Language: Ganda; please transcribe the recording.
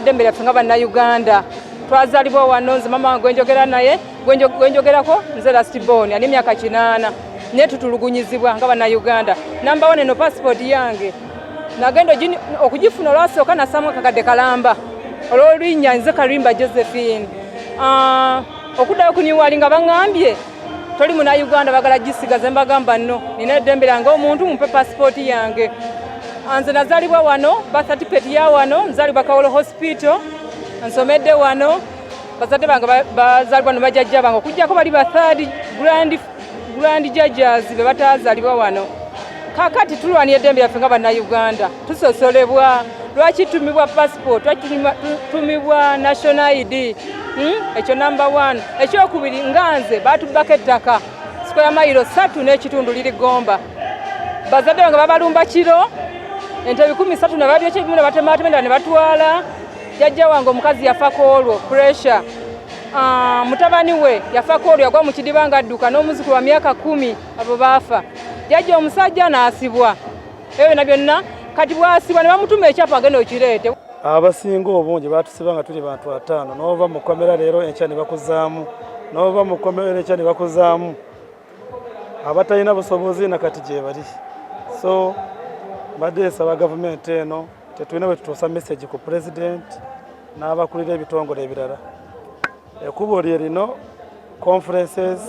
ddembe lyaffe nga Bannayuganda. Twazaalibwa wano. Nze mama gwenjogera naye, gwenjogerako, nze last born, ani emyaka 80, naye tutulugunyizibwa nga Bannayuganda. Number one, eno passport yange nagenda okugifuna, olwasooka nasamu akakadde kalamba olw'olwinnya nze Karimba Josephine. Okuddayo ku renewal nga baŋŋambye toli Munnayuganda, bagala gisigaze. Mbagamba nno nina eddembe lyange omuntu, mumpe pasipooti yange. Nze nazaalibwa wano, birth certificate ya wano, nzaalibwa Kawolo Hospital, nsomedde wano, bazadde bange bazaalibwa no bajjajja bange, okugyako bali ba third grand judges be batazaalibwa wano. Kakati tulwanira eddembe lyaffe nga Bannayuganda. Tusosolebwa. Lwaki tumibwa passport? Lwaki tumibwa national ID? Ekyo number one. Ekyokubiri, nga nze batubbako ettaka square mayiro 3.5, liri Gomba. Bazadde bange babalumba kiro, ente 30,000 ne babyokya, ebimu ne batematema ne batwala. Jjajja wange omukazi yafako olwo pressure. Mutabani we yafako olwo, yagwa mu kidiba nga adduka, n'omuzukulu wa myaka 10. Abo baafa. Jjajja omusajja n'asibwa, ebyo byonna byonna. Kati bwasibwa ne bamutuma ekyapa, agenda okireete. Abasinga obungi batusiba nga tuli bantu 50. N'ova mu kkomera leero, enkya ne bakuzaamu, n'ova mu kkomera, enkya ne bakuzaamu. Abatalina busobozi nakati gye bali. So mbadde nsaba gavumenti eno, tetulina bwe tutuusa message ku president n'abakulira ebitongole ebirala, ekkubo lye lino, conferences.